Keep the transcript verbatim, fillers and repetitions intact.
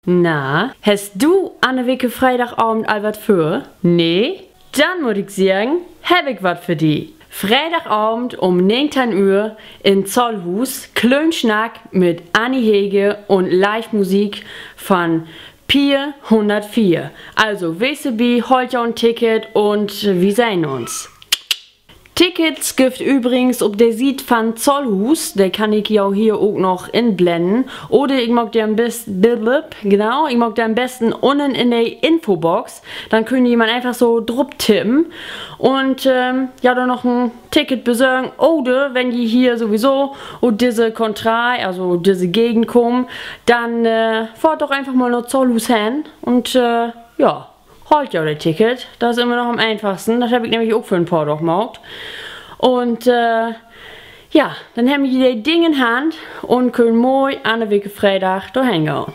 Na, hest du anner Week Freedagavend al wat vör? Nee? Denn mutt ik seggen, heff ik wat för di. Freedagavend um negenteihn Uhr in Zollhuus, Klöönsnack mit Annie Heger un Live-Musik von Pier hunnertveer. Also, wees dorbi, haal jo en Ticket un wi sehn uns. Tickets gifft übrigens op de Siet van Zollhuus, de kann ik jo hier ok noch inblennen. Oder ik maak de an'n best-, blablab, genau, ik maak de an'n besten unnen in de Infobox. Denn köönt ji man eenfach so drup tippen. Un, ähm, ja, dor noch en Ticket besorgen. Oder wenn ji hier sowieso ut disse Kontrei, also disse Gegend kaamt, denn, äh, fahrt doch eenfach mal na Zollhuus hen un, äh, ja, haalt jo dat Ticket. Dat is immer noch an'n eenfachsten. Dat heff ik nämlich ok vör en poor Daag maakt. Un, äh, ja, denn hebbt ji de Ding in Hand un köönt moi anner Week Freedag dorhen gahn.